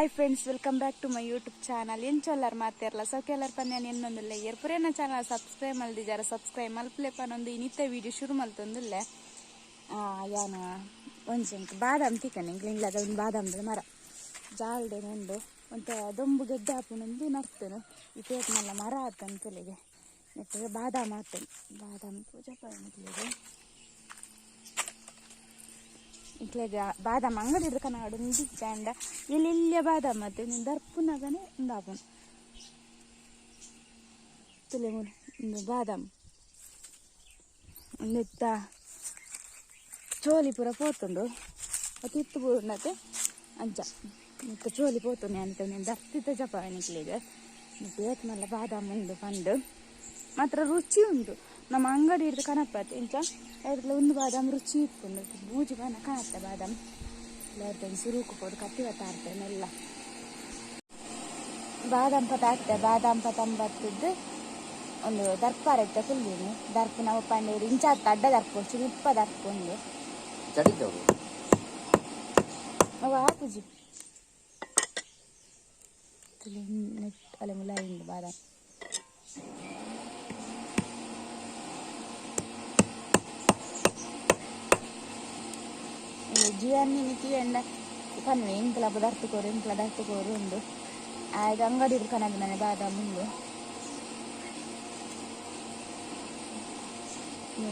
Hi friends, welcome back to my YouTube channel. ಎಂಚೊಲ್ಲರ್ ಮಾತೆರ್ಲ ಸೌಕ್ಯಲ್ಲರ್ ಪನ್ಯಾನ್ ಎನ್ನೊಂದುಲ್ಲೆ ಏರ್ಪುರೇನ channel subscribe ಮಲ್ದಿಜಾರ subscribe ಮಲ್ಪಲೆ ಪನೊಂದು ಇನ್ನಿತ್ತ video ಶುರು ಮಲ್ತೊಂದುಲ್ಲೆ. ಯಾನ ಒಂಜಿ ಬಾದಾಮ್ ತಿಕ್ಕನೆ ಇಂಗ್ಲ ಒಂದು ಬಾದಾಮ್ದ ಮರ ಜಾಲ್ಡೆ ಉಂಡು ಒಂತ ದೊಂಬು ಗೆಡ್ಡೆ ಹಾಪುನೊಂದು ನರ್ತೇನೆ ಇತ್ತೆ ಮಲ್ಲ ಮರ ಆತ ಅಂಕಲಿಗೆ ನೆಟ್ಟಿಗೆ ಬಾದಾಮ್ ಆತನು ಬಾದಾಮ್ ಪೂಜೆ ಪಂಡ್ಲಿಗೆ ಇಕ್ಲೆಗ್ ಬಾದಾಮ್ ಅಂಗಡಿ ಹಿಡ್ದು ಕನ್ನಡ ಉಂದಿಜ್ಜಾಂಡ ಎಲ್ಲಿ ಬಾದಾಮ್ ಮತ್ತೆ ನೀನು ದರ್ಪುನಗನೆ ಉಂದಾಪುನು ತುಲೆ ಉಂದು ಬಾದಾಮ್ ಉಂದೆತ್ತ ಚೋಲಿ ಪೂರ ಪೋತುಂಡು ತಿತ್ತು ಪೂರ್ಣತೆ ಅಂಚ ಮಿತ್ತ ಚೋಲಿ ಪೋತುಂಡು ಅಂತ ನೀನು ದರ್ತಿತ್ತ ಜಪ ನಿಕ್ಲೆಗ್ ಏತ್ ಮಲ್ಲ ಬಾದಾಮ್ ಉಂಡು ಪಂಡು ಮಾತ್ರ ರುಚಿ ಉಂಟು. ನಮ್ಮ ಅಂಗಡಿ ಹಿಡ್ದು ಕನಪತ್ತೆ ಇಂಚ ಐರ್ಲ ಒಂದು ಬಾದಾಮ್ ರುಚಿ ಇಪ್ಪುಂಡು ಬೂಜಿ ಬನ ಕಾಣತ್ತೆ ಬಾದಾಮ್ ಎಲ್ಲ ಸುರುಕು ಪೋದು ಕತ್ತಿ ಬತ್ತಾಡ್ತೇನೆ ಬಾದಾಮ್ ಪತ ಆಗ್ತೆ ಬಾದಾಮ್ ಪತಂಬತ್ತದ್ದು ಒಂದು ದರ್ಪಾರ ಇತ್ತ ಕುಲ್ಲಿನಿ ದರ್ಪು ನಾವು ಪಂಡ ಇಂಚಾತ್ತ ಅಡ್ಡ ದರ್ಪು ಚುರುಪ್ಪ ದರ್ಪು ಒಂದು ಅವ ಹಾಕುಜಿ ಅಲ್ಲ ಮುಲಾಯಿ ಉಂಡು ಬಾದಾಮ್. ಜಿಯಾನಿ ಎಂಡ ಪನ್ವೆ ಇಂಕ್ಲ ದರ್ತುಕೋರು ಇಂಕ್ಲ ದರ್ತುಕೋರು ಉಂಡು ಆಗ ಅಂಗಡಿ ಕನದ ಮನೆ ಬಾದಾಮ್ ಉಂಡು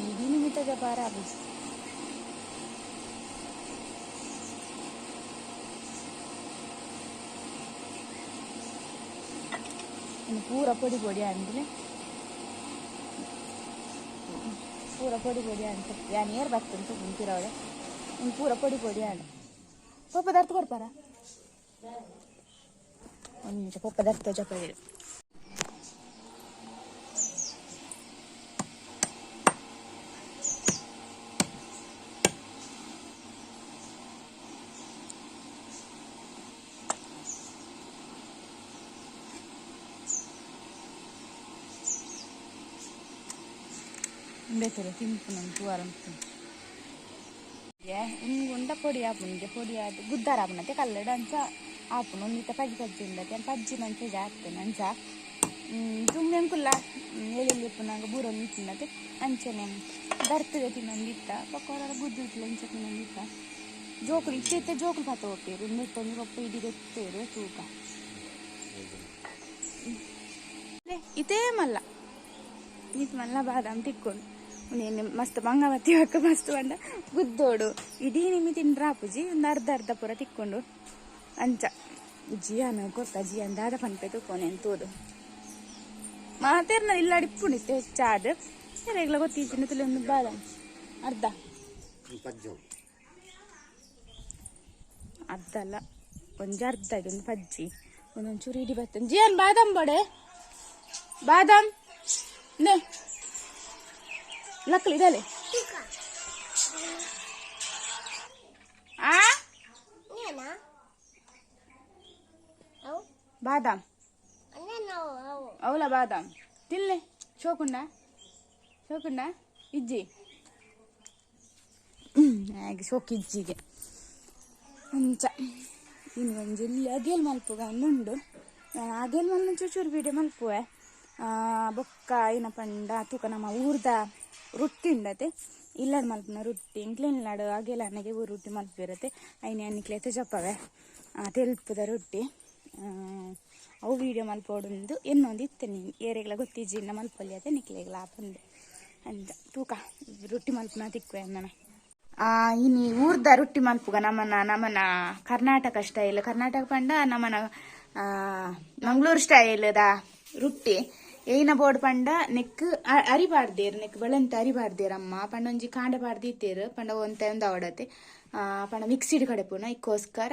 ಇಡೀ ನಿಮಿತ್ತ ಜಪಾರ ಆಪುಜಿ. ಇನ್ನು ಪೂರ ಪೊಡಿ ಪೊಡಿ ಅಂದ್ರೆ ಪೂರ ಪೊಡಿ ಪೊಡಿ ಅಂತ ಯಾನ್ ಏರ್ ಬರ್ತಂತ ಕುಂತಿರೋಳೆ ಇನ್ನು ಪೂರ ಪೊಡಿ ಪೊಡಿ ಆಂಡ್ ಪಪ್ಪ ದರ್ತು ಕೊಡ್ಪಾರ ಒಂದು ನಿಮಿಷ ಪಪ್ಪ ದರ್ತ ಜಪ ಹೇಳಿ. ಬೇಕಲ್ಲ ತಿಂಪು ನಂಗೆ ತೂವಾರ ಉಂಡ ಪೊಡಿ ಆಪುಂಡು ಪೊಡಿ ಆದ್ ಗುದ್ದಾರ ಆಪುನತೆ ಕಲ್ಲಡ ಅಂಚ ಆಪುಂಡು ಒಂದಿತ್ತ ಪಜ್ಜಿ ಪಜ್ಜಿ ಉಂಡತೆ ಪಜ್ಜಿ ಮಂಚ ಜಾಗ್ತೇನೆ ಅಂಚ ದುಂಬೆ ಅಂಕುಲ್ಲ ಎಲ್ಲಿ ಇಪ್ಪುನಾಗ ಬೂರೊಂದು ಇತ್ತಿನತೆ ಅಂಚನೆ ದರ್ತದೆ ತಿನ್ನೊಂದಿತ್ತ ಪಕ್ಕ ಗುದ್ದು ಇತ್ತಲ ಇಂಚ ತಿನ್ನೊಂದಿತ್ತ ಜೋಕುಲು ಇತ್ತೆ ಇತ್ತೆ ಜೋಕುಲು ಪತ್ತ ಹೋಗ್ತೇರು ಒಂದಿತ್ತೊಂದು ಪಪ್ಪ ಇಡಿದೆತ್ತೇರು ತೂಕ ಇತೇ ಮಲ್ಲ ಇತ್ ಮಲ್ಲ ಬಾದಾಮ್ ತಿಕ್ಕೊಂಡು ನೀನು ಮಸ್ತ್ ಬಂಗಾವತಿ ಹಾಕ ಮಸ್ತ್ ಬಂಡ ಗುದ್ದೋಡು ಇಡೀ ನಿಮಿ ತಿಂಡ್ರ ಆಪುಜಿ ಒಂದು ಅರ್ಧ ಅರ್ಧ ಪೂರ ತಿಕ್ಕೊಂಡು ಅಂಚ ಜಿಯಾನ ಗೊತ್ತಾ ಜಿಯಾನ್ ದಾದ ಪನ್ಪೆ ತೂಕೋನೆ ತೋದು ಮಾತೇರ್ನ ಇಲ್ಲ ಅಡಿಪುಣಿತ್ತೆ ಹೆಚ್ಚಾದ ಸರಿಗ್ಲ ಗೊತ್ತಿದ್ದೀನಿ ತುಲಿ ಒಂದು ಬಾದಾಮ್ ಅರ್ಧ ಅರ್ಧ ಅಲ್ಲ ಒಂಜಿ ಅರ್ಧ ಒಂದು ಪಜ್ಜಿ ಒಂದೊಂಚೂರು ಇಡಿ ಬರ್ತೇನೆ. ಜಿಯಾನ್ ಬಾದಾಮ್ ಬಡೆ ಬಾದಾಮ್ ನೇ ಲಕ್ಕಲಿ ಇದಲೆ ಆ ಬಾದಾಮ್ ಅವಲ ಬಾದಾಮ್ ತಿನ್ಲೆ ಶೋಕುಂಡ ಶೋಕುಂಡ ಇಜ್ಜಿ ಹಾಗೆ ಶೋಕ್ ಇಜ್ಜಿಗೆ ಅಂಚ ಇನ್ನು ಒಂಜಿ ಇಲ್ಲಿ ಅಗೇಲ್ ಮಲ್ಪುಗ ಉಂಡು ಅಗೇಲ್ ಮಲ್ನ ಚೂಚೂರು ವೀಡಿಯೋ ಮಲ್ಪುವೆ ಬೊಕ್ಕ ಏನಪಂಡ ತೂಕ ನಮ್ಮ ಊರ್ದ ರೊಟ್ಟಿ ಉಂಡತೆ ಇಲ್ಲಡ್ ಮಲ್ಪುನ ರೊಟ್ಟಿ ಇಂಕ್ಲೆನ್ ಅಗೇಲ್ ಅನ್ನಗೆ ಊರು ರೊಟ್ಟಿ ಮಲ್ಪಿರತ್ತೆ ಐನೆ ಅನ್ನಿಕ್ಲೆ ಜಪ್ಪವೆ ತೆಲ್ಪುದ ರೊಟ್ಟಿ ಅವು ವೀಡಿಯೋ ಮಲ್ಪೋಡುಂದು ಎನ್ನೊಂದು ಇತ್ತೇನೆ ಏರೆಗ್ಲ ಗೊತ್ತಿಜ್ಜಿನ್ನ ಮಲ್ಪೊಲಿ ಅದೇ ನಿಕ್ಲೆಗ್ಲ ಆಪಂದು ಅಂಚ ತೂಕ ರೊಟ್ಟಿ ಮಲ್ಪುನ ತಿಕ್ಕುವೆ ಅಂದನ. ಇನಿ ಊರ್ದ ರೊಟ್ಟಿ ಮಲ್ಪುಗ ನಮನ ನಮನ ಕರ್ನಾಟಕ ಸ್ಟೈಲ್ ಕರ್ನಾಟಕ ಪಂಡ ನಮನ ಮಂಗಳೂರು ಸ್ಟೈಲ್ದ ರೊಟ್ಟಿ ಏನ ಬೋರ್ಡ್ ಪಂಡ ನೆಕ್ ಅರಿ ಪಾಡ್ದೇರು ನೆಕ್ ಬೆಳಂತ ಅರಿ ಪಾಡ್ದೇರಮ್ಮ ಪಂಡ ಒಂಜಿ ಕಾಂಡ ಪಾಡ್ದಿತ್ತೇರು ಪಂಡ ಒಂತೆ ಒಂದು ಅವಡತೆ ಪಂಡ ಮಿಕ್ಸಿಡ್ ಕಡೆಪುನ ಇಕ್ಕೋಸ್ಕರ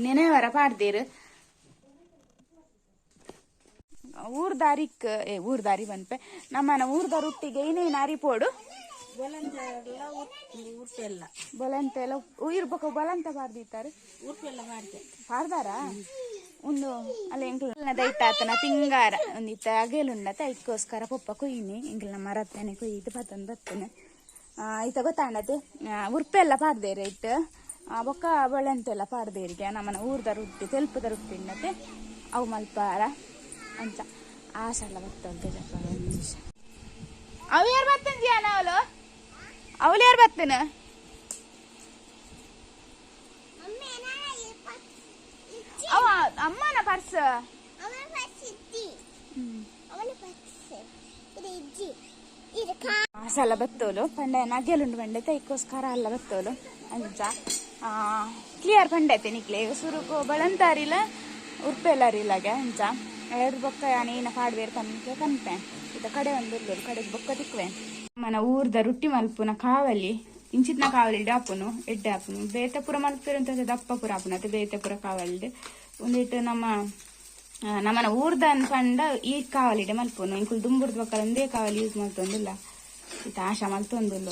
ನೆನೆ ವರ ಪಾಡ್ದೇರು ಊರ್ದಾರಿಕ್ ಊರ್ದಾರಿ ಬಂದ್ಪೆ ನಮ್ಮನ ಊರ್ದ ರೊಟ್ಟಿಗೆ ಏನೇನು ಅರಿ ಪೋಡು ಬೊಲಂತೆ ಎಲ್ಲ ಇರ್ಬೇಕು ಬೊಲಂತ ಪಾಡ್ದಿತ್ತಾರೆ ಪಾಡ್ದಾರ ಒಂದು ಅಲ್ಲ ಎಂಕ್ಲ ದೈತಾತನ ಪಿಂಗಾರ ಒಂದಿತ್ತ ಅಗೇಲುಂಡತ ಐಕ್ಕೋಸ್ಕರ ಪೊಪ್ಪ ಕೊಯ್ಯಿನಿ ಎಂಕ್ಲ ಮರತ್ತೇನೆ ಕೊಯ್ದು ಬತ್ತಂದು ಬತ್ತೇನೆ ಈತ ಗೊತ್ತಾಂಡತೆ ಉರ್ಪೆಲ್ಲ ಪಾಡ್ದೇರು ಇಟ್ಟು ಬೊಕ್ಕ ಬೊಳೆಂತೆಲ್ಲ ಪಾಡ್ದೇರಿಗೆ ನಮ್ಮನ ಊರ್ದ ರೊಟ್ಟಿ ತೆಲ್ಪದ ರೊಟ್ಟಿ ಇನ್ನತೆ ಅವು ಮಲ್ಪಾರ ಅಂಚ ಆಸೆಲ್ಲ ಬತ್ತಂತೆ ಜಪ್ಪ ಅವು ಯಾರು ಬತ್ತನ್ ಜಿಯಾನ ಅವಳು ಅವಳು ಯಾರು ಬತ್ತನ ಅವ ಅಮ್ಮನ ಪರ್ಸ್ ಆಸಲ ಬತ್ತೋಲು ಪಂಡೆ ನಗೆಲುಂಡು ಪಂಡೆ ತೈಕೋಸ್ಕರ ಅಲ್ಲ ಬತ್ತೋಲು ಅಂಚ ಕ್ಲಿಯರ್ ಪಂಡೈತೆ ನಿಕ್ಲೆ ಸುರುಕು ಬಳಂತಾರಿಲ್ಲ ಉರ್ಪೆಲ್ಲರಿಲ್ಲಾಗೆ ಅಂಚ ಎರಡು ಬೊಕ್ಕ ಏನ ಪಾಡ್ವೇರು ಪನ್ಕೆ ಪನ್ಪೆ ಇತ್ತ ಕಡೆ ಒಂದು ಕಡೆಗೆ ಬೊಕ್ಕ ತಿಕ್ವೆ ಮನ ಊರ್ದ ರೊಟ್ಟಿ ಮಲ್ಪುನ ಕಾವಲಿ ಇಂಚಿತ್ನ ಕಾವಲಿ ಆಪುನು ಎಡ್ಡೆ ಆಪುನು ಬೇತೆ ಪೂರ ಮಲ್ಪೇರು ದಪ್ಪ ಪೂರ ಆಪುನ ಅತ್ತೆ ಬೇತೆ ಪೂರ ಕಾವಲಿಡ್ ಒಂದಿಟ್ಟು ನಮ್ಮ ನಮ್ಮನ ಊರ್ದ ಪಂಡ ಈ ಕಾವಲಿಡೆ ಮಲ್ಪುನು ಇಂಕುಲು ದುಂಬುರ್ದ ಬೊಕ್ಕ ಒಂದೇ ಕಾವಲಿ ಯೂಸ್ ಮಲ್ತೊಂದಿಲ್ಲ ಇತ್ತ ಆಶಾ ಮಲ್ತೊಂದುಲ್ಲ.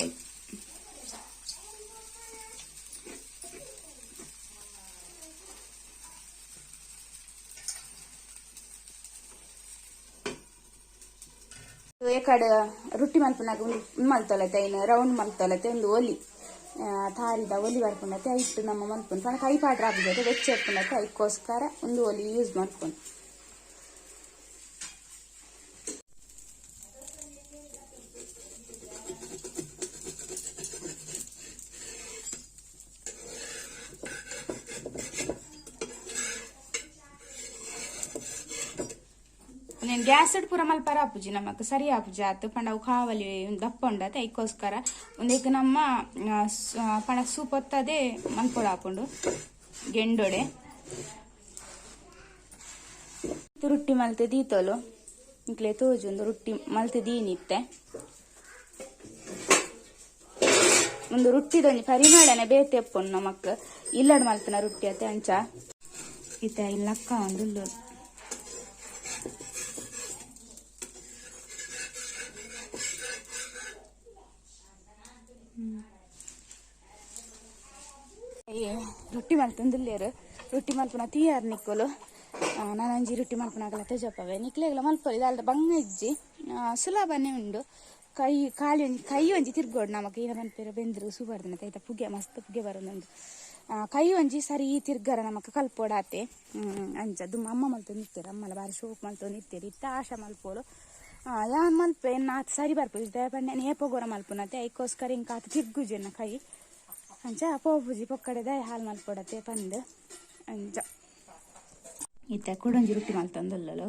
ಏಕಡೆ ರೊಟ್ಟಿ ಮಲ್ಪುನಾಗ ಒಂದು ಮಲ್ತೊಲತೆ ಐನು ರೌಂಡ್ ಮಲ್ತೊಲತೆ ಒಂದು ಒಲಿ ತಾರಿದ ಒಲಿ ಬರ್ಪುಂಡತೆ ಐಟ್ ನಮ್ಮ ಮಲ್ಪುನು ಪಂಡ ಕೈ ಪಾಡ್ರ ಆಪುಜತೆ ಬೆಚ್ಚ ಇಪ್ಪುಂಡತೆ ಐಕ್ಕೋಸ್ಕರ ಒಂದು ಒಲಿ ಯೂಸ್ ಮಲ್ಪುನು. నేను ಗ್ಯಾಸ್ ಪೂರ ಮಲ್ಪರ ಆಪುಜಿ ನಮಕ್ ಸರಿ ಆಪುಜಿ ಆತು ಪಂಡ ಅವು ಕಾವಲಿ ದಪ್ಪ ಉಂಡತೆ ಐಕ್ಕೋಸ್ಕರ ಒಂದೇಕ್ ನಮ್ಮ ಪಂಡ ಸೂಪ್ ಒತ್ತದೆ ಮಲ್ಪೊಡು ಆಪುಂಡು ಗೆಂಡೊಡೆ ರೊಟ್ಟಿ ಮಲ್ತೆ ದೀತೋಲು ಇಂಕ್ಲೆ ತೋಜುಂದು ರೊಟ್ಟಿ ಮಲ್ತೆ ದೀನಿತ್ತೆ ಒಂದು ರೊಟ್ಟಿದೊಂಜಿ ಪರಿಮಳನೆ ಬೇತೆ ಎಪ್ಪುಂಡು ನಮಕ್ ಇಲ್ಲಡ್ ಮಲ್ತನ ರೊಟ್ಟಿ ಅತ್ತೆ ಅಂಚ ಇತ್ತೆ ಇಲ್ಲಕ್ಕ ಒಂದು ರೊಟ್ಟಿ ಮಲ್ತೊಂದುಲ್ಲೆರ್ ರೊಟ್ಟಿ ಮಲ್ಪುನ ತೀಯಾರ್ ನಿಕ್ಕುಲು ನಾನೊಂಜಿ ರೊಟ್ಟಿ ಮಲ್ಪುನಾಗಲ ತೇಜಪ್ಪವೆ ನಿಕ್ಲೆಗ್ಲ ಮಲ್ಪೊಲಿ ದಾಲ್ದ ಬಂಗ ಇಜ್ಜಿ ಸುಲಭನೇ ಉಂಡು ಕೈ ಖಾಲಿ ಒಂಜಿ ಕೈ ಒಂಜಿ ತಿರ್ಗೋಡು ನಮಕ್ ಏನ ಪನ್ಪೆರ್ ಬೆಂದ್ರು ಸುಬರ್ದನ ಐತ ಪುಗೆ ಮಸ್ತ್ ಪುಗೆ ಬರೋದುಂಡು ಕೈ ಒಂಜಿ ಸರಿ ತಿರ್ಗರ ನಮಕ್ ಕಲ್ಪೊಡಾತೆ ಅಂಚ ದುಮ್ಮ ಅಮ್ಮ ಮಲ್ತೊಂದಿತ್ತೆರ್ ಅಮ್ಮಲ ಬಾರಿ ಶೋಕ್ ಮಲ್ತೊಂದಿತ್ತೆರ್ ಇತ್ತ ಆಶಾ ಮಲ್ಪೊಲು ಯಾನ್ ಮಲ್ಪೆ ಆತ್ ಸರಿ ಬರ್ಪುಜಿ ದಾಯೆ ಪಂಡ ನೇಪೊಗೊರ ಮಲ್ಪುನತೆ ಐಕೋಸ್ಕರ ಇಂಕ ಆತ್ ತಿರ್ಗುಜಿ ಕೈ ಅಂಚ ಪೋಪುಜಿ ಪೊಕ್ಕಡೆದ ಹಾಲು ಮಲ್ಪೊಡತೆ ಪಂದ್ ಅಂಚ ಇತ್ತೆ ಕುಡೊಂಜಿ ರೊಟ್ಟಿ ಮಲ್ತೊಂದುಲ್ಲಲು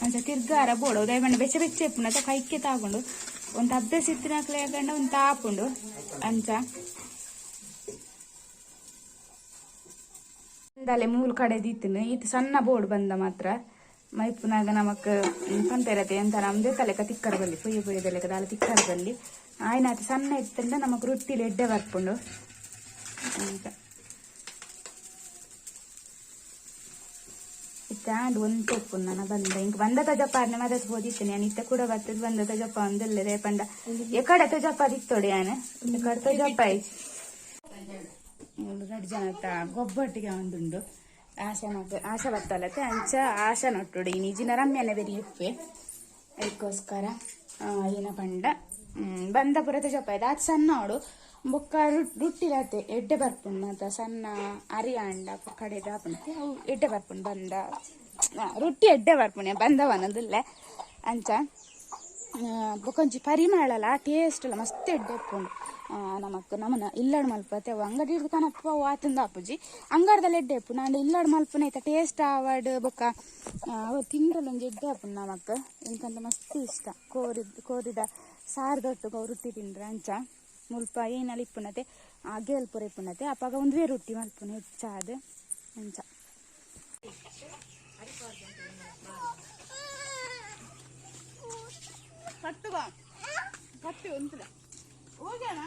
ಅಂಚ ತಿರ್ಗಾರ ಬೋಡು ದಾಯೆ ಪಂಡ ಬೆಚ್ಚ ಬೆಚ್ಚ ಇಪ್ಪುಂಡು ಕೈಕೆ ತಾಗುಂಡು ಒಂತ ಅಭ್ಯಾಸ ಇತ್ತಿನಕ್ಲೆ ಗಂಡ ಒಂತ ಆಪುಂಡು ಅಂಚ ಬಂದಲೆ ಮೂಲು ಕಡೆ ದೀತಿನ ಈತ ಸಣ್ಣ ಬೋರ್ಡ್ ಬಂದ ಮಾತ್ರ ಮೈಪುನಾಗ ನಮಕ್ ಪಂಪೆರತೆ ಎಂತ ನಮ್ದೇ ತಲೆಕ ತಿಕ್ಕರ ಬಲ್ಲಿ ಪೊಯ್ಯ ಪೊಯ್ಯದ ಲೆಕ್ಕ ದಾಲ ತಿಕ್ಕರ ಬಲ್ಲಿ ಆಯ್ನಾತ ಸಣ್ಣ ಇತ್ತಂಡ ನಮಕ್ ರೊಟ್ಟಿಲಿ ಎಡ್ಡೆ ಬರ್ಪುಂಡು ಅಂತ ಇತ್ತ ಆಂಡ್ ಒಂದು ತೊಪ್ಪು ನನ್ನ ಬಂದ ಇಂಕ್ ಬಂದ ತಜಪ್ಪ ಆರ್ನೆ ಮದತ್ ಹೋದಿತ್ತೇನೆ ನಾನು ಇತ್ತ ಕೂಡ ಬರ್ತದ ಬಂದ ತಜಪ್ಪ ಒಂದಿಲ್ಲದೆ ಪಂಡ ಎಕಡೆ ತಜಪ್ಪ ದಿತ್ತೋಡಿ ಯಾನ ಎಕಡೆ ತಜಪ್ಪ ಐಚ್ ರಡ್ಡ್ ಜನತ ಗೊಬ್ಬಟ್ಟಿಗೆ ಒಂದುಂಡು ಆಶಾ ಆಶಾ ಬತ್ತಲತೆ ಅಂಚ ಆಶಾ ನೊಟ್ಟುಡು ಇನಿ ಜಿನ ರಮ್ಯನೆ ಬೆರಿ ಇಪ್ಪೆ ಅದಕ್ಕೋಸ್ಕರ ಏನ ಪಂಡ ಬಂದ ಪೂರ ತಜಪ್ಪ ಆತ್ ಸಣ್ಣ ಅವಡು ಬೊಕ್ಕ ರುಟ್ಟಿಲತೆ ಎಡ್ಡೆ ಬರ್ಪುಂಡು ಮಾತ ಸಣ್ಣ ಅರಿ ಅಂಡ ಕಡೆದ ಆಪುಂಡು ಅವು ಎಡ್ಡೆ ಬರ್ಪುಂಡು ಬಂದ ರೊಟ್ಟಿ ಎಡ್ಡೆ ಬರ್ಪುಂಡು ಬಂದವನದಿಲ್ಲ ಅಂಚ ಬೊಕೊಂಜಿ ಪರಿಮಳಲ ಟೇಸ್ಟ್ ಎಲ್ಲ ಮಸ್ತ್ ಎಡ್ಡೆ ಉಪ್ಪುಂಡು ನಮಕ್ ನಮನ ಇಲ್ಲಡ್ ಮಲ್ಪತೆ ಅವು ಅಂಗಡಿ ಹಿಡ್ದು ಕನಪ್ಪ ಅವು ಆತಂದ ಆಪುಜಿ ಅಂಗಡ್ದಲ್ಲಿ ಎಡ್ಡೆ ಉಪ್ಪು ನಾಂಡ ಇಲ್ಲಡ್ ಮಲ್ಪುನ ಐತ ಟೇಸ್ಟ್ ಆವಡ್ ಬೊಕ್ಕ ಅವು ತಿಂದ್ರಲ್ಲ ಒಂಜಿ ಎಡ್ಡೆ ಆಪುಂಡು ನಮಕ್ ಎಂಕಂತ ಮಸ್ತ್ ಇಷ್ಟ ಕೋರಿದ ಕೋರಿದ ಸಾರ್ದೊಟ್ಟುಗು ಅವು ರೊಟ್ಟಿ ತಿಂದ್ರೆ ಅಂಚ ಮುಲ್ಪ ಏನಲ್ಲಿ ಇಪ್ಪುನತೆ ಅಗೆಲ್ ಪೂರ ಇಪ್ಪುನತೆ ಅಪಗ ಒಂದುವೇ ರೊಟ್ಟಿ ಮಲ್ಪುನ ಹೆಚ್ಚಾದ್ ಅಂಚ ಕಟ್ಟುವ ಕಟ್ಟಿ ಉಂಟದ ಹೋಗೋಣ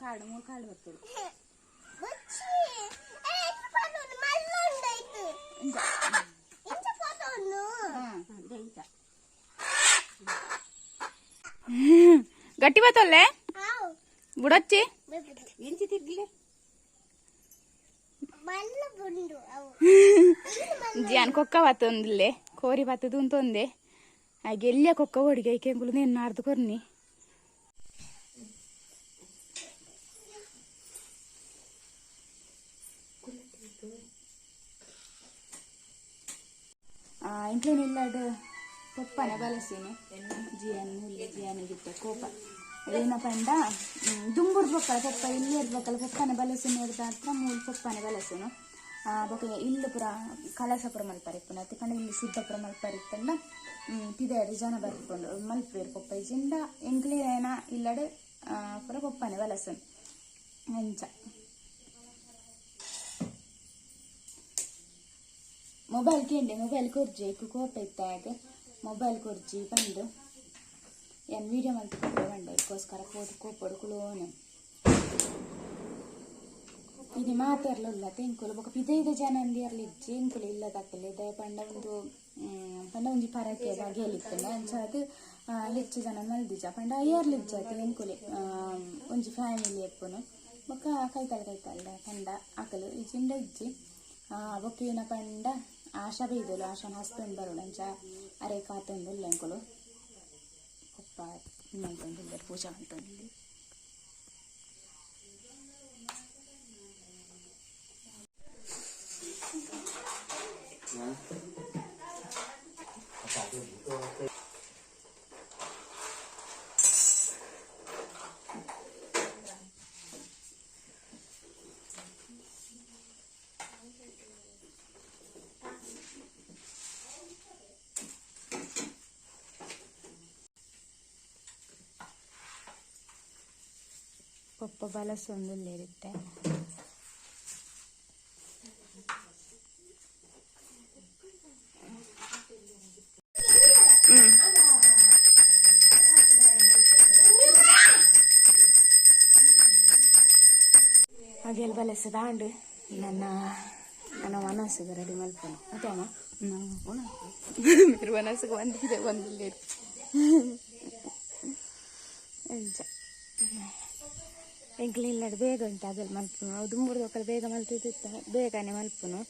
ಕಾರ್ಡ್ ಮೂರು ಕಾರ್ಡ್ ಬರ್ತದೆ. ಗಟ್ಟಿ ಬತ್ತೊಲ್ಲೆ ಬುಡಚ್ಚಿ. ಎಂಚಿ ತಿರ್ಗಿಲೆ. ಜಿಯಾನ್ ಕೊಕ್ಕ ಬತ್ತೊಂದಿಲ್ಲೆ ಕೋರಿ ಬತ್ತದು ಉಂತೊಂದೆ ಹಾಗೆ ಎಲ್ಲಿಯ ಕೊಕ್ಕ ಓಡಿಗೆ ಐಕೆಂಗುಲು ನೆನ್ನಾರ್ದು ಕೊರ್ನಿ. ಇಂಕ್ಲೇನು ಇಲ್ಲಾಡು ಪೊಪ್ಪನೆ ಬಲಸಿನಿ ಜಿಯಾನ್ ಮುಲ್ಲೆ ಜಿಯಾನಿಗಿತ್ತ ಕೋಪ ಏನ ಪಂಡ ದುಂಬುರ್ಬೇಕಲ್ಲ ಪೊಪ್ಪ ಇಲ್ಲಿ ಇರ್ಬೇಕಲ್ಲ ಪೊಪ್ಪನೆ ಬಲಸಿನ ಹತ್ರ ಮೂಲು ಪೊಪ್ಪನೆ ಬಲಸುನು. ಬೊಕ ಇಲ್ಲು ಪೂರ ಕಳಸ ಪೂರ ಮಲ್ಪರೆ ಇಪ್ಪುಂಡು ಅತ್ತೆ ಪಂಡ ಇಲ್ಲಿ ಶುದ್ಧ ಪೂರ ಮಲ್ಪರೆ ಇತ್ತಂಡ ಪಿದಾಯ್ಡ್ ಜನ ಬರ್ಪುಂಡು ಮಲ್ಪುವೆರ್ ಪೊಪ್ಪ ಇಜ್ಜಿಂಡ ಎಂಕ್ಲೇನ ಇಲ್ಲಡೆ ಪೂರ ಪೊಪ್ಪನೆ ಬಲಸುನು ಅಂಚ. ಮೊಬೈಲ್ ಕೇಂಡೆ ಮೊಬೈಲ್ ಕೊರ್ಜಿ ಐಕ್ ಕೋಪ ಇತ್ತಾಗ ಮೊಬೈಲ್ ಕೊರ್ಜಿ ಬಂದು ಏನ್ ವೀಡಿಯೋ ಮಲ್ತ್ ಕೊರ್ಪೆ ಪಂಡ ಐಕ್ಕೋಸ್ಕರ ಪೋದು ಕೋಪೊಡು ಕುಲೋನೆ ಇನಿ ಮಾತೆರ್ಲ ಉಲ್ಲ ಎಂಕುಲು ಬೊಕ ಪಿದೈದ ಜನ ಅಂದಿರ್ಲ ಇಜ್ಜಿ ಎಂಕುಲು ಇಲ್ಲದಕುಲು ದಾಯೆ ಪಂಡ ಒಂದು ಪಂಡ ಒಂಜಿ ಪರಕೆ ಅಗೆಲ್ ಇತ್ತುಂಡ ಅಂಚಾದ್ ಹೆಚ್ಚು ಜನ ಮಲ್ದಿಜ ಪಂಡ ಏರ್ಲ ಇಜ್ಜಾತ ಎಂಕುಲೆ ಒಂಜಿ ಫ್ಯಾಮಿಲಿ ಎಪ್ಪುನು ಬೊಕ ಕೈತಲ್ ಕೈತಲ್ ಪಂಡ ಅಕುಲು ಇಜ್ಜಿಂಡ ಇಜ್ಜಿ. ಬೊಕ ಏನ ಪಂಡ ಆಶಾ ಬೈದೊಲು ಆಶಾನ ಹಸ್ಬೆಂಡ್ ಬರೋಡು ಅಂಚ ಅರೆ ಕಾತೊಂದುಲ್ಲ ಎಂಕುಲು ಪಪ್ಪ ಮಲ್ತೊಂದುಲ್ಲೆರ್ ಪೂಜೆ ಮಲ್ತೊಂದುಲ್ಲೆರ್. ಪಪ್ಪ ಬಲಸೊಂದುಲ್ಲೆರ್ ಇತ್ತೆ. ಅಗೆಲ್ ಬಲಸದಾಂಡ್ ನನ್ನ ನನ್ನ ಮನಸ್ಸಿಗೆ ರೆಡಿ ಮಲ್ಪುನು ಅತ್ತೆ ಅಮ್ಮ ಮೇರ್ ಮನಸ್ಸಿಗೆ ಬಂದಿದೆ ಬಂದಿಲ್ಲೆರ್ ಅಂಚ. ಎಂಕ್ಲು ಇಲ್ಲಡ್ ಬೇಗ ಉಂಟು ಅಗೆಲ್ ಮಲ್ಪುನು ಅವು ದುಂಬುರ್ದು ಬೇಗ ಮಲ್ತಿದ್ದಿತ್ತ ಬೇಗನೆ ಮಲ್ಪುನು.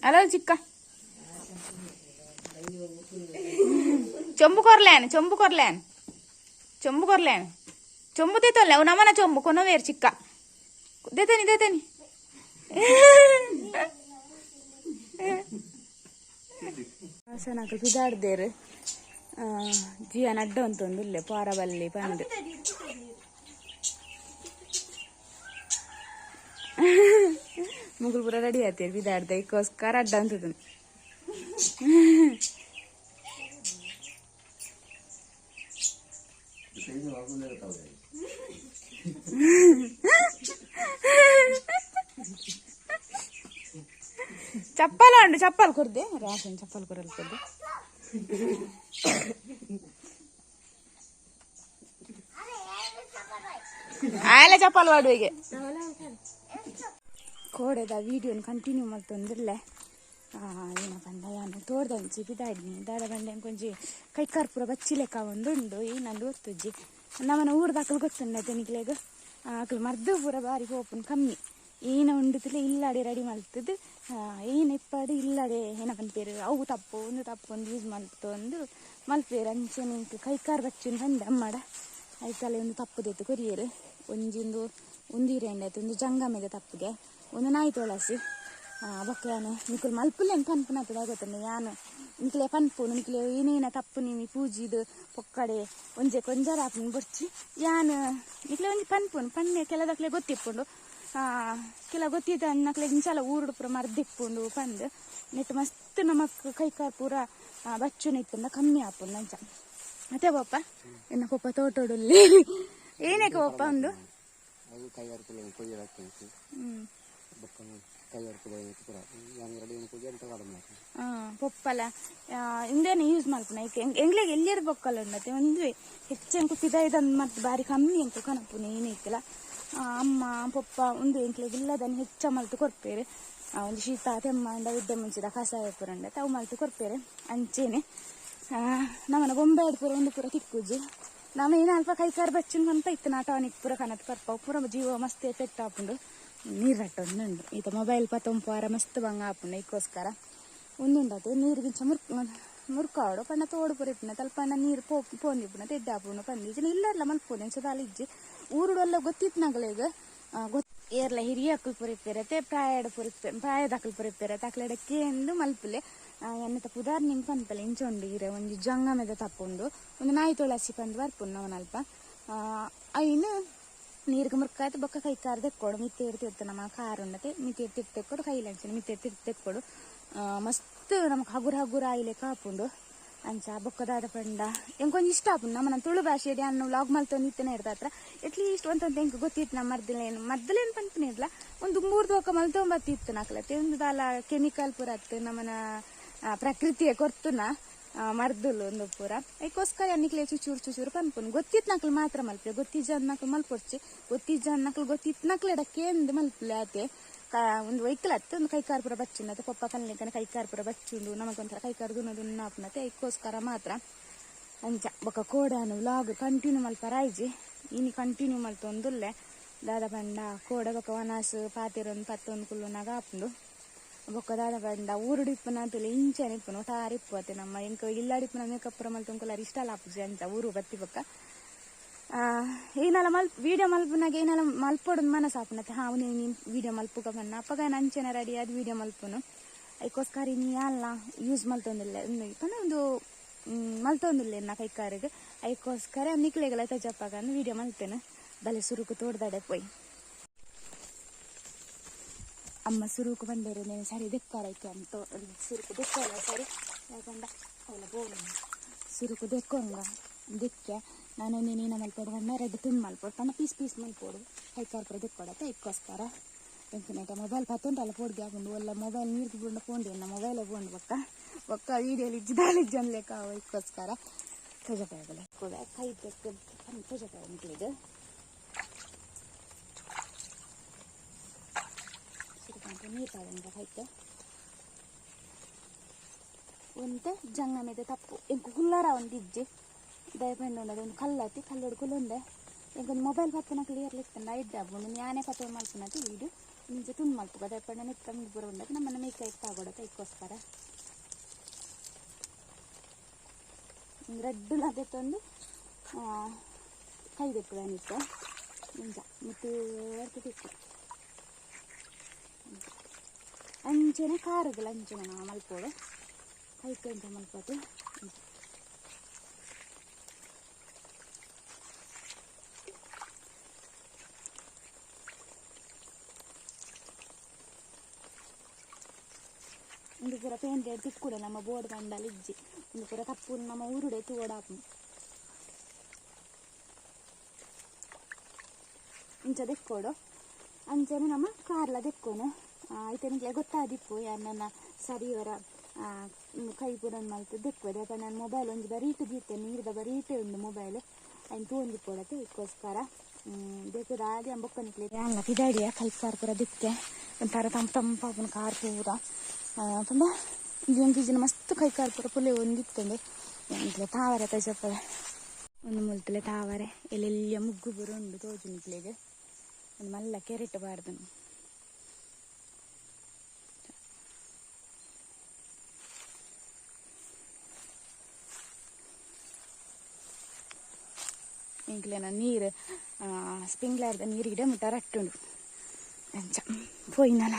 ಹಲೋ ಚಿಕ್ಕ ಚೊಂಬು ಕೊರ್ಲೇನ್ ಚೊಂಬು ಕೊರ್ಲೇನ್ ಚೊಂಬು ಕೊರ್ಲೇನ್ ಚೊಂಬು ದೇತೊಲ್ಲೆ ಅವು ನಮನ ಚೊಂಬು ಕೊನವೇರ್ ಚಿಕ್ಕ ದೇತನಿ ದೇತನಿ ಹಾಸನಕುಲು ಪಿದಾಡ್ದೇರು ಜಿಯಾನ್ ಅಡ್ಡ ಉಂತೊಂದುಲ್ಲೆ ಪಾರ ಬಲ್ಲಿ ಪಂದ್ ಮುಗುಲು ಪೂರ ರೆಡಿ ಆತೇರ್ ಪಿದಾಡ್ದ ಐಕ್ಕೋಸ್ಕರ ಅಡ್ಡ ಅಂತದ. ಚಪ್ಪಲ ಉಂಡು ಚಪ್ಪಲ್ ಕೊರ್ದೆ ರಾಶನ್ ಚಪ್ಪಲ್ ಕೊರಲ್ ಕೊರ್ದೆ. ಆಯಲೆ ಚಪ್ಪಲ್ ವಾಡುವಿಗೆ ಕೋಡೆದ ವಿಡಿಯೋನ ಕಂಟಿನ್ಯೂ ಮಲ್ತೊಂದುಲ್ಲೆ. ಏನ ಪಂಡ ಯಾನ್ ತೋರ್ದಂಚಿ ಪಿದಾಡ್ನಿ ದಾದ ಪಂಡ ಎಂಕೊಂಜಿ ಕೈ ಕರ್ಪೂರ ಬಚ್ಚಿಲೆಕ್ಕ ಒಂದುಂಡು ಏನಂದು ಗೊತ್ತುಜ್ಜಿ ನಮ್ಮನ ಊರ್ದಕಲು ಗೊತ್ತುಂಡತೆ ನಿಕ್ಲೆಗ್ ಅಕುಲು ಮರ್ದು ಪೂರ ಬಾರಿ ಪೋಪುನು ಕಮ್ಮಿ ಏನ ಉಂಡುತ್ತಿಲ್ಲ ಇಲ್ಲಾಡೆ ರೆಡಿ ಮಲ್ತದು ಏನ ಇಪ್ಪಾಡು ಇಲ್ಲಾಡೆ ಏನ ಪನ್ಪೇರು ಅವು ತಪ್ಪು ಒಂದು ತಪ್ಪು ಒಂದು ಯೂಸ್ ಮಲ್ತೊಂದು ಮಲ್ಪೇರು ಅಂಚನೆ ಎಂಕ್ ಕೈಕಾರ್ ಬಚ್ಚುನು ಪಂಡೆ ಅಮ್ಮಡ ಐತಲೆ ಒಂದು ತಪ್ಪು ದೆತ್ತು ಕೊರಿಯೆರ್ ಒಂಜಿಂದು ಒಂದು ಇರೆಂಡೆ ಒಂದು ಜಂಗಮೆದ ತಪ್ಪುಗೆ ಒಂದು ನಾಯಿ ತುಳಸಿ ಬೊಕ್ಕ ಯಾನ್ ನಿಕುಲು ಮಲ್ಪುಲೆನ್ ಪನ್ಪುನತ ಗೊತ್ತುಂಡು ಯಾನ್ ನಿಕ್ಲೆ ಪನ್ಪುನು ನಿಕ್ಲೆ ಏನೇನ ತಪ್ಪು ನಿಮಿ ಪೂಜಿದ್ ಪೊಕ್ಕಡೆ ಒಂಜೆ ಕೊಂಜಾರ ಆಪುನು ಬೊರ್ಚಿ ಯಾನ್ ನಿಕ್ಲೆ ಒಂಜಿ ಪನ್ಪುನು ಪನ್ನೆ ಕೆಲದಕ್ಲೆ ಗೊತ್ತಿಪ್ಪುಂಡು ಕೆಲ ಗೊತ್ತಿತ್ತ ನಕ್ಲೆ ಇಂಚಾಲ ಊರುಡು ಪೂರ ಮರ್ದಿಪ್ಪುಂಡು ಪಂದ್ ನೆಟ್ ಮಸ್ತ್ ನಮಕ್ ಕೈಕಾರ್ ಪೂರ ಬಚ್ಚುನ ಇತ್ತುಂಡ ಕಮ್ಮಿ ಆಪುಂಡು ಅಂಚ ಅತ್ತೆ ಪಪ್ಪ ಎನ್ನ ಪಪ್ಪ ತೋಟೋಡುಲ್ಲಿ ಏನಕ್ಕೆ ಪಪ್ಪ ಒಂದು. ಪೊಪ್ಪಲ ಇಂದೇನೆ ಯೂಸ್ ಮಲ್ಪುನ ಎಂಗ್ಲೆಗ್ ಎಲ್ಲಿಯರ್ ಬೊಕ್ಕಲ ಉಂಡತೆ ಒಂದುವೆ ಹೆಚ್ಚು ಎಂಕು ಪಿದಾಯ್ದನ್ ಮತ್ತೆ ಬಾರಿ ಕಮ್ಮಿ ಎಂಕು ಕನಪುನ ಏನಿತ್ತಲ್ಲ ಅಮ್ಮ ಪೊಪ್ಪ ಒಂದು ಎಂಕ್ಲೆಗ್ ಇಲ್ಲದನ್ನ ಹೆಚ್ಚ ಮಲ್ತು ಕೊರ್ಪೇರು ಒಂದು ಶೀತ ತೆಮ್ಮಂಡ ಉದ್ದ ಮುಂಚಿದ ಕಷಾಯ ಪೂರ ಉಂಡತೆ ಅವು ಮಲ್ತು ಕೊರ್ಪೇರು ಅಂಚೇನೆ ನಮ್ಮನ ಬೊಂಬೆ ಪೂರ ಒಂದು ಪೂರ ತಿಕ್ಕುಜಿ ನಮ್ಮ ಏನು ಅಲ್ಪ ಕೈಕಾರು ಬಚ್ಚಿನ ಅಂತ ಇತ್ತು ನಾ ಟಾನಿಕ್ ಪೂರ ಕನತ್ ಪರ್ಪ ಪೂರ ಜೀವ ಮಸ್ತ್ ಎಫೆಕ್ಟ್ ಆಪುಂಡು ನೀರು ರಟ್ಟೊಂದು ಈತ ಮೊಬೈಲ್ ಪತ್ತೊಂಪಾರ ಮಸ್ತ್ ಬಂಗ ಆಪುಂಡು ಐಕ್ಕೋಸ್ಕರ ಒಂದುಂಡತೆ ನೀರು ಗಿಂಚ ಮುರ್ಕಾವಡು ಪಂಡ ತೋಡು ಪೂರ ಇಪ್ಪುನ ತಲ್ಪಣ್ಣ ನೀರು ಪೋಂದಿಪ್ಪುನ ತೆಡ್ಡ ಆಪುಂಡು ಪಂದು ಇಜ್ಜಿನ ಇಲ್ಲರ್ಲ ಮಲ್ಪೋದು ಎಂಚ ದಾಲ ಇಜ್ಜಿ ಊರುಡು ಎಲ್ಲ ಗೊತ್ತಿತ್ತು ನಗಲೆಗ್ ಏರ್ಲ ಹಿರಿಯ ಅಕ್ಕಲು ಪೂರ ಇಪ್ಪೆರತೆ ಪ್ರಾಯಡ ಪೂರ ಪ್ರಾಯದ ಅಕ್ಕಲು ಪೂರ ಇಪ್ಪೆರತೆ ಅಕ್ಲೆಡ ಕೇಂದು ಮಲ್ಪುಲೆ ಎನ್ನತ ಪುದಾರ್ ನಿಂಗೆ ಪನ್ಪಲೆ ಇಂಚ ಉಂಡು ಇರೆ ಒಂಜಿ ಜಂಗಮೆದ ತಪ್ಪುಂಡು ಒಂದು ನಾಯಿ ತುಳಸಿ ಪಂದು ಬರ್ಪುಂಡು ನವನಲ್ಪ ಐನು ನೀರಿಗೆ ಮುರ್ಕಾಯ್ತು ಬೊಕ್ಕ ಕೈ ಕಾರ್ ತೆಕ್ಕೊಡು ಮಿತ್ತೇರು ತಿರ್ತು ನಮ್ಮ ಕಾರ್ ಉಂಡತೆ ಮಿತ್ತೇರು ತಿರ್ತು ತೆಕ್ಕೊಡು ಕೈಲಂಚನೆ ಮಿತ್ತೇರು ತಿರ್ತು ತೆಕ್ಕೊಡು ಮಸ್ತ್ ನಮಕ್ ಹಗುರ ಹಗುರ ಆಯ್ಲೆ ಕಾಪುಂಡು ಅಂಚ ಬೊಕ್ಕದಾದ ಪಂಡ ಎಂಕೊಂಜಿ ಇಷ್ಟ ಆಪುಂಡು ನಮ್ಮನ ತುಳು ಭಾಷೆಡ್ ಯಾನ್ ವ್ಲಾಗ್ ಮಲ್ತೊಂದು ಇತ್ತನೇ ಇರ್ತ ಹತ್ರ ಅಟ್ಲೀಸ್ಟ್ ಒಂತೊಂದು ಎಂಕ್ ಗೊತ್ತಿತ್ತು ನಮ್ಮ ಮರ್ದಲೇನು ಮರ್ದಲೇನು ಪನ್ಪುನ ಇರ್ಲ ಒಂದು ಮೂರು ದೋಕ ಮಲ್ತೊಂಬತ್ತಿತ್ತು ನಕಲತೆ ಒಂದು ದಾಲ ಕೆಮಿಕಲ್ ಪೂರ ಅತ್ತು ನಮ್ಮನ ಪ್ರಕೃತಿಯ ಕೊರ್ತುನ ಮರ್ದುಲು ಒಂದು ಪೂರ ಐಕೋಸ್ಕರ ನಿಕ್ಲೆ ಚುಚೂರು ಚುಚೂರು ಪನ್ಪುನು ಗೊತ್ತಿತ್ತು ನಕ್ಲು ಮಾತ್ರ ಮಲ್ಪೆ ಗೊತ್ತಿಜ್ಜ ನಕ್ಲು ಮಲ್ಪೊಡ್ಚಿ ಗೊತ್ತಿಜ್ಜ ನಕ್ಲು ಗೊತ್ತಿತ್ತು ನಕ್ಲು ಎಡಕ್ಕೆ ಮಲ್ಪಲೆ ಆತೆ ಒಂದು ವೆಹಿಕಲ್ ಅತ್ತು ಒಂದು ಕೈಕಾರ್ ಪೂರ ಬಚ್ಚುಂಡತೆ ಪಪ್ಪ ಕಲ್ಲಿಕನ ಕೈಕಾರ್ ಪೂರ ಬಚ್ಚುಂಡು ನಮಗೊಂಥರ ಕೈಕಾರ್ ದುನ್ನ ದುನ್ನ ಆಪುನತೆ ಐಕೋಸ್ಕರ ಮಾತ್ರ ಅಂಚ ಬೊಕ್ಕ ಕೋಡಾನು ವ್ಲಾಗ್ ಕಂಟಿನ್ಯೂ ಮಲ್ಪರ ಆಯ್ಜಿ ಇನಿ ಕಂಟಿನ್ಯೂ ಮಲ್ತೊಂದುಲ್ಲೆ ದಾದ ಪಂಡ ಕೋಡ ಬೊಕ್ಕ ವನಾಸು ಪಾತಿರೊಂದು ಪತ್ತೊಂದು ಕುಲ್ಲುನಾಗ ಆಪುಂಡು ಬೊಕ್ಕ ದಾದ ಪಂಡ ಊರುಡು ಇಪ್ಪುನ ತುಲೆ ಇಂಚನೆ ಇಪ್ಪುನು ಒಟಾರೆ ಇಪ್ಪು ನಮ್ಮ ಎಂಕ ಇಲ್ಲಾಡಿಪ್ಪುನ ಮೇಕಪ್ ಪೂರ ಮಲ್ತೊಂಕುಲಾರ ಇಷ್ಟ ಆಪುಜಿ ಅಂಚ ಊರು ಬತ್ತಿ ಬೊಕ್ಕ ಏನಲ್ಲ ಮಲ್ ವೀಡಿಯೋ ಮಲ್ಪುನಾಗ ಏನಲ್ಲ ಮಲ್ಪೊಡು ಮನಸ್ಸು ಆಪುನತೆ ಹಾ ನೀನು ವೀಡಿಯೋ ಮಲ್ಪುಗ ಬನ್ನ ಅಪ್ಪಗ ಅಂಚೆನ ರೆಡಿ ಆದ್ ವೀಡಿಯೋ ಮಲ್ಪುನು ಐಕೋಸ್ಕರ ಇನಿ ಅಲ್ಲ ಯೂಸ್ ಮಲ್ತೊಂದಿಲ್ಲ ಪಂಡ ಒಂದು ಮಲ್ತೊಂದಿಲ್ಲ ನಾ ಕೈಕಾರಿಗೆ ಐಕೋಸ್ಕರ ನಿಕ್ಲೆಗಳ ತಜಪ್ಪಾಗ ವೀಡಿಯೋ ಮಲ್ತೇನೆ ಬಲೆ ಸುರುಕು ತೋಡ್ದಾಡೆ ಪೋಯ್ ಅಮ್ಮ ಸುರುಕು ಬಂದೇರು నేను ಸರಿ ದೆಕ್ಕಾರೈಕೆ ಅಂತ ಸುರುಕು ದೆಕ್ಕೋಲ್ಲ ಸರಿ ಯಾಕಂಡ ಅವಳ ಬೋಲ ಸುರುಕು ದೆಕ್ಕೊಂಗ ದಿಕ್ಕೆ ನಾನು ನೀನು ಮಲ್ಪೋಡು ಬಣ್ಣ ರೆಡ್ ತುಂಡು ಮಲ್ಪೋಡು ಪಂಡ ಪೀಸ್ ಪೀಸ್ ಮಲ್ಪೋಡು ಕೈಕಾರ್ ಪೂರ ದೆಕ್ಕೊಡತ್ತೆ ಐಕ್ಕೋಸ್ಕರ ಎಂಕನೇಟ ಮೊಬೈಲ್ ಪತ್ತೊಂಟಲ್ಲ ಪೋಡ್ಗೆ ಆಪುಂಡು ಒಲ್ಲ ಮೊಬೈಲ್ ನೀರು ಬುಂಡ ಪೋಂಡಿ ಎನ್ನ ಮೊಬೈಲೇ ಪೋಂಡು ಬೊಕ್ಕ ಬೊಕ್ಕ ವೀಡಿಯೋಲಿ ಇಜ್ಜಿದಾಲಿ ಇಜ್ಜನ್ಲೆಕ್ಕ ಐಕ್ಕೋಸ್ಕರ ತೋಜಪಾಯಬಲೆ ಕೂಡ ಕೈ ತೆಕ್ಕು ತೋಜಪಾಯ ನಿಕ್ಲೆಗ್ ನೀರು ಪಾಡಂಗ ಕೈಕ್ ಒಂತೆ ಜಂಗ ಮೇದೆ ತಪ್ಪು ಎಂಕು ಹುಲ್ಲಾರ ಒಂದು ಇಜ್ಜಿ ದಯಪಂಡ ಒಂದು ಕಲ್ಲತ್ತಿ ಕಲ್ಲೋಡು ಕುಲ್ಲೊಂದೆ ಎಂಕೊಂದು ಮೊಬೈಲ್ ಪತ್ತನ ಕ್ಲಿಯರ್ ಇತ್ತಂಡ ಇಡ್ಡೆ ಆಪುಂಡು ಯಾನೇ ಪತ್ತ ಮಲ್ಪುನತಿ ವೀಡಿಯೋ ನಿಂಚೆ ತುಂಡು ಮಲ್ಪುಗ ದಯಪಂಡ ನೆತ್ತ ಪೂರ ಉಂಡತೆ ನಮ್ಮನ್ನ ಮೇಕೈ ಆಗೋಡತ್ತೆ ಐಕ್ಕೋಸ್ಕರ ರಡ್ಡು ತಂದು ಕೈ ದೆಪ್ಪುಗ ನಿತ್ತೆ ನಿಂಚ ಮಿತ್ತು ತಿಕ್ಕು ಅಂಚೆನೆ ಕಾರುಗಳ ಅಂಚೆನೆ ನಾವು ಮಲ್ಪೋಡು ಕೈಕೆ ಅಂಚ ಮಲ್ಪೋದು ಒಂದು ಪೂರ ಪೇಂಟ್ ತಿಕ್ಕುಡೆ ನಮ್ಮ ಬೋರ್ಡ್ ಬಂಡಲ್ ಇಜ್ಜಿ ಒಂದು ಪೂರ ತಪ್ಪು ನಮ್ಮ ಊರುಡೆ ತೋಡಾಪು ಇಂಚ ದೆಕ್ಕೋಡು ಅಂಚನೆ ನಮ್ಮ ಕಾರ್ಲ ದೆಕ್ಕೋನು ಐತೆ ಗೊತ್ತಾದಿಪ್ಪು ಯಾರನ್ನ ಸರಿಯವರ ಕೈ ಪೂರ ಮಲ್ತು ದೆಕ್ಕೋದು ಯಾಕಂದ್ರೆ ನಾನು ಮೊಬೈಲ್ ಒಂಜಿ ಬರೀಟು ದೀತೆ ನೀರ್ದ ಬರೀಟೆ ಉಂಡು ಮೊಬೈಲ್ ಐನ್ ತೂವೊಂದಿಪ್ಪೊಡತೆ ಐಕ್ಕೋಸ್ಕರ ದೆಕ್ಕುದ ಆದಿ ಬೊಕ್ಕ ನಿಕ್ಲೆ ಅಲ್ಲ ಪಿದಾಡಿಯ ಕೈಕಾರ್ ಪೂರ ದಿಕ್ಕೆ ಒಂಥರ ತಂಪು ತಂಪಾಪುನ ಕಾರ್ ಪೂರ ಪಂಡ ಇಂಜಿನ ಮಸ್ತ್ ಕೈಕಾರ್ ಪೂರ ಪುಲೆ ಒಂದಿತ್ತಂಡು ಎಂಕ್ಲೆ ತಾವರೆ ತಜಪ್ಪದ ಒಂದು ಮುಲ್ತಲೆ ತಾವರೆ ಎಲ್ಲೆಲ್ಲಿಯ ಮುಗ್ಗು ಪೂರ ಉಂಡು ತೋಜು ನಿಕ್ಲೆಗ್ ಒಂದು ಮಲ್ಲ ಕೆರೆಟ್ ಬಾರ್ದನು ಎಂಕ್ಲೆನ ನೀರು ಸ್ಪ್ರಿಂಕ್ಲರ್ದ ನೀರು ಗಿಡ ಮುಟ್ಟ ರಟ್ಟುಂಡು ಅಂಚ ಪೋಯಿನಲ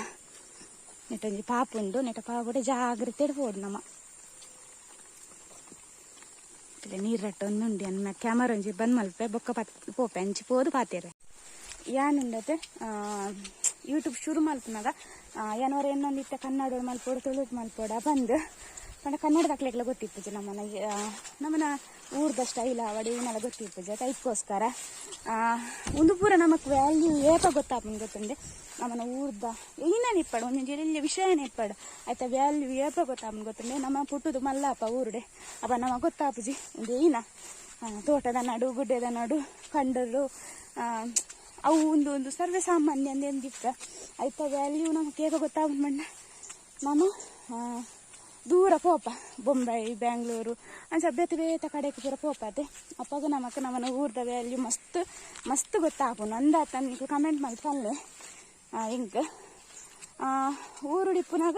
ನೆಟ್ಟೊಂಜಿ ಪಾಪುಂಡು ನೆಟ ಪಾಪುಡೆ ಜಾಗ್ರತೆ ಪೋಡು ನಮ ನೀರು ರಟ್ಟೊಂದುಂಡು ಅನ್ನ ಕ್ಯಾಮರಾ ಒಂಜಿ ಬಂದ್ ಮಲ್ಪೆ ಬೊಕ್ಕ ಪತ್ ಪೋಪೆ ಅಂಚಿ ಪೋದು ಪಾತೆರೆ ಯಾನುಂಡತೆ ಯೂಟ್ಯೂಬ್ ಶುರು ಮಲ್ಪುನಾಗ ಯಾನೋರ ಎನ್ನೊಂದಿತ್ತೆ ಕನ್ನಡ ಮಲ್ಪೋಡು ತುಳುಟ್ ಮಲ್ಪೋಡ ಬಂದು ಪಂಡ ಕನ್ನಡದಕ್ಲೆಗ್ಲ ಗೊತ್ತಿಪ್ಪುಜಿ ನಮ್ಮನ ನಮ್ಮನ ಊರ್ದ ಸ್ಟೈಲ್ ಆವಡ್ ಏನೆಲ್ಲ ಗೊತ್ತಿಪ್ಪುಜಿ ಐಕ್ಕೋಸ್ಕರ ಉಂದು ಪೂರ ನಮಕ್ ವ್ಯಾಲ್ಯೂ ಏಪ ಗೊತ್ತಾಪುಂಡು ಗೊತ್ತುಂಡೆ. ನಮ್ಮನ ಊರ್ದ ಏನೇನು ಇಪ್ಪಡು ಒಂಜೊಂಜಿ ಎಲ್ಯ ವಿಷಯನೇ ಇಪ್ಪಡು ಆಯ್ತ ವ್ಯಾಲ್ಯೂ ಏಪ ಗೊತ್ತಾಪುಂಡು ಗೊತ್ತುಂಡೆ. ನಮ್ಮ ಪುಟ್ಟುದು ಮಲ್ಲಪ್ಪ ಊರುಡೆ ಅಪ್ಪ ನಮ ಗೊತ್ತಾಪುಜಿ ಉಂದು ಏನ ತೋಟದ ನಡು ಗುಡ್ಡೆದ ನಡು ಕಂಡರು ಅವು ಒಂದು ಒಂದು ಸರ್ವೇ ಸಾಮಾನ್ಯ ಅಂದೆಂದಿತ್ತ ಐತ ವ್ಯಾಲ್ಯೂ ನಮಗೆ ಏಪ ಗೊತ್ತಾಪುಂಡು ಮಣ್ಣ ನಮ್ಮ ದೂರ ಪೋಪ ಬೊಂಬೈ ಬ್ಯಾಂಗ್ಳೂರು ಅಂಚ ಬೇತೆ ಬೇತೆ ಕಡೆಗೆ ಪೂರ ಪೋಪತೆ. ಅಪ್ಪಾಗ ನಮಕ್ ನಮ್ಮನ ಊರ್ದ ವ್ಯಾಲ್ಯೂ ಮಸ್ತ್ ಮಸ್ತ್ ಗೊತ್ತಾಪುಂಡು ಅಂದಾತ ನಿಕ್ಲು ಕಮೆಂಟ್ ಮಲ್ಪಲ್ಲೆ ಎಂಕ್ ಊರುಡಿಪ್ಪುನಾಗ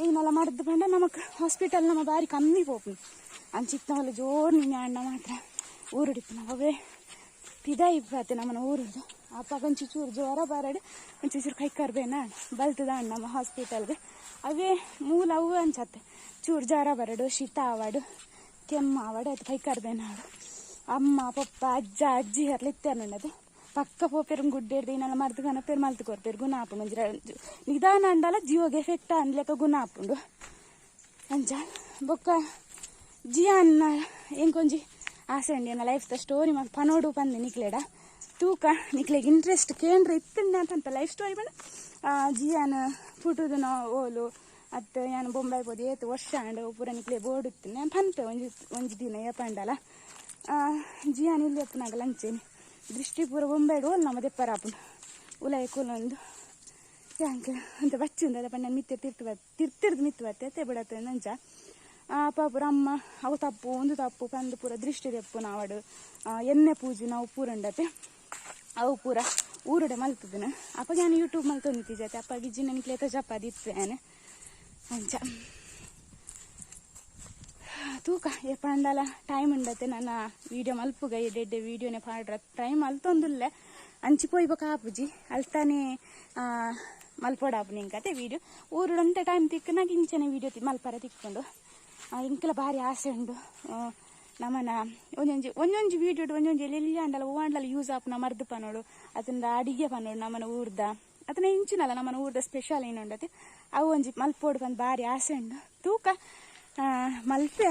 ಈನೆಲ್ಲ ಮರ್ದ್ ಪಂಡ ನಮಕ್ ಹಾಸ್ಪಿಟಲ್ ನಮ್ಮ ಬಾರಿ ಕಮ್ಮಿ ಪೋಪುಂಡು. ಅಂಚಿತ್ತವಲ್ಲ ಜೋರು ನಿನ್ನೆ ಅಣ್ಣ ಮಾತ್ರ ಊರುಡಿಪ್ಪುನಾಗ ಅವೇ ಪಿದಾಯಿ ಇಪ್ಪತ್ತೆ ನಮ್ಮನ ಊರುದು. ಅಪ್ಪಾಗ ಒಂಚೂರು ಚೂರು ಜ್ವರ ಬರಡ್ ಒಂಚೂರು ಚೂರು ಕೈ ಕರ್ಬೇನ ಬಲ್ತದ ನಮ್ಮ ಹಾಸ್ಪಿಟಲ್ಗೆ ಅವೇ ಮೂಲ ಅವು ಅನ್ಸತ್ತೆ ಚೂರು ಜ್ವರ ಬರಡು ಶೀತ ಆವಡು ಕೆಮ್ಮ ಆವಡು ಅದು ಕೈ ಕರ್ಬೇನ ಅಮ್ಮ ಪಪ್ಪ ಅಜ್ಜ ಅಜ್ಜಿ ಅರ್ಲ ಇತ್ತೆರ್ನುಂಡದು ಪಕ್ಕ ಪೋಪೆರ್ ಗುಡ್ಡೆಡ್ದು ಏನೆಲ್ಲ ಮರ್ದು ಕನಪೇರು ಮಲ್ತು ಕೊರ್ಪೇರು ಗುಣ ಆಪುಂಡು. ಒಂಜಿ ನಿಧಾನ ಅಂಡಲ ಜೀವಗೆ ಎಫೆಕ್ಟ್ ಅನ್ಲೆಕ್ಕ ಗುಣ ಆಪುಂಡು ಅಂಚ. ಬೊಕ್ಕ ಜಿಯಾನ್ನ ಎಂಕೊಂಜಿ ಆಸೆ ಉಂಡು ಎನ್ನ ಲೈಫ್ದ ಸ್ಟೋರಿ ಮಾತ ಪನೋಡು ಪಂದ್ ನಿಕ್ಲೆಡ ತೂಕ ನಿಕ್ಲೆಗ್ ಇಂಟ್ರೆಸ್ಟ್ ಕೇಂದ್ರ ಇತ್ತುಂಡ ಅಂತ ಲೈಫ್ ಸ್ಟೋರಿ ಪಂಡ ಜಿಯಾನ್ ಪುಟುದುನ ಓಲು ಅತ್ತ ಯಾನ್ ಬೊಂಬೈ ಪೋದು ಏತ್ ವರ್ಷ ಆಂಡ್ ಪೂರ ನಿಕ್ಲೆ ಬೋರ್ಡ್ ಇತ್ತು ಯಾನ್ ಪನ್ಪೆ ಒಂಜಿ ಒಂಜಿ ದಿನ ಏಪಂಡಲ ಜಿಯಾನ್ ಇಲ್ಲಿ ಎಪ್ಪುನಾಗಲ ಅಂಚೆನೆ ದೃಷ್ಟಿ ಪೂರ ಬೊಂಬೈಡ್ ಓಲ್ ನಮ್ಮ ದೆಪ್ಪರ ಆಪುಂಡು ಉಲಾಯಿ ಕುಲೊಂದು ಯಾಂಕ್ ಅಂತ ಬಚ್ಚಿಂದ ಪಂಡ ಮಿತ್ತೆ ತಿರ್ತು ತಿರ್ತಿರ್ದು ಮಿತ್ತು ಬತ್ತೆ ಅತ್ತೆ ಬಿಡತ್ತೆ ಅಂಚ. ಅಪ್ಪ ಪೂರ ಅಮ್ಮ ಅವು ತಪ್ಪು ಒಂದು ತಪ್ಪು ಪಂದ್ ಪೂರ ದೃಷ್ಟಿ ದೆಪ್ಪುನ ಆವಡ್ ಎಣ್ಣೆ ಪೂಜುನ ಅವು ಪೂರ ಉಂಡತೆ ಅವು ಪೂರ ಊರುಡೆ ಮಲ್ತುದಿನ. ಅಪ್ಪ ನಾನು ಯೂಟ್ಯೂಬ್ ಮಲ್ತೊಂದಿತ್ತಿ ಅಪ್ಪ ಗಿಜ್ಜಿ ನನಗೆ ಚಪಾತಿ ಇತ್ತು ಯಾನ್ ಅಂಚ ತೂಕ ಏಪಂಡಲ ಟೈಮ್ ಉಂಡತೆ ನನ್ನ ವೀಡಿಯೋ ಮಲ್ಪುಗ ಎಡ್ಡೆ ವೀಡಿಯೋನೆ ಪಾಡ್ರ ಟೈಮ್ ಮಲ್ತೊಂದುಲ್ಲೆ ಅಂಚಿ ಪೋಯ್ಬೊಕ ಆಪುಜಿ ಅಲ್ತಾನೆ ಮಲ್ಪೊಡಾಪುನಿ ಎಂಕತೆ ವೀಡಿಯೋ ಊರುಡಂತೆ ಟೈಮ್ ತಿಕ್ಕನಾಗ ಇಂಚನೆ ವೀಡಿಯೋ ಮಲ್ಪರ ತಿಕ್ಕೊಂಡು ಎಂಕಲ ಬಾರಿ ಆಸೆ ಉಂಡು ನಮನ ಒಂಜೊಂಜಿ ಒಂಜೊಂಜಿ ವೀಡಿಯೋ ಒಂಜೊಂಜಿ ಎಲ್ಲಿ ಅಂಡಲ ಓಂಡಲ ಯೂಸ್ ಆಪುನ ಮರ್ದು ಪನೋಡು ಅದನ್ನ ಅಡಿಗೆ ಪನೋಡು ನಮ್ಮನ ಊರ್ದ ಅದನ್ನ ಇಂಚಿನಲ್ಲ ನಮ್ಮನ ಊರ್ದ ಸ್ಪೆಷಲ್ ಏನು ಉಂಡತೆ ಅವು ಒಂಜಿ ಮಲ್ಪೋಡು ಪಂದ್ ಬಾರಿ ಆಸೆ ಉಂಡು ತೂಕ ಮಲ್ಪೆ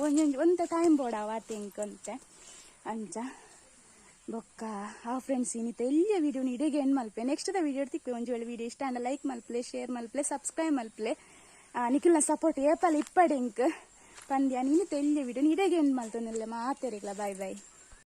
ಒಂಜೊಂಜಿ ಒಂತೆ ಟೈಮ್ ಬೋಡಾವ ಎಂಕೊಂತೆ ಅಂಚ. ಬೊಕ್ಕ ಆ ಫ್ರೆಂಡ್ಸ್ ಇನ್ನಿತ ಎಲ್ಲಿಯ ವೀಡಿಯೋ ಇಡೀ ಎಂಡ್ ಮಲ್ಪೆ ನೆಕ್ಸ್ಟ್ the video ತಿಕ್ಕು ಒಂಜಿ ವೇಳೆ ವೀಡಿಯೋ ಇಷ್ಟ ಅಂಡ ಲೈಕ್ ಮಲ್ಪಲೆ ಶೇರ್ ಮಲ್ಪಲೆ ಸಬ್ಸ್ಕ್ರೈಬ್ ಮಲ್ಪಲೆ ನಿಖಿಲ್ನ ಸಪೋರ್ಟ್ ಏಪಲ್ ಇಪ್ಪಡೆ ಇಂಕ್ ಪಂದ್ಯ ನೀನು ತೆಲ್ಲಿಯ ವಿಡಿಯೋ ಇಡೀ ಎಂಡ್ ಮಲ್ತೊಂದಿಲ್ಲ ಮಾತೆರಿಗ್ಲ ಬಾಯ್ ಬಾಯ್.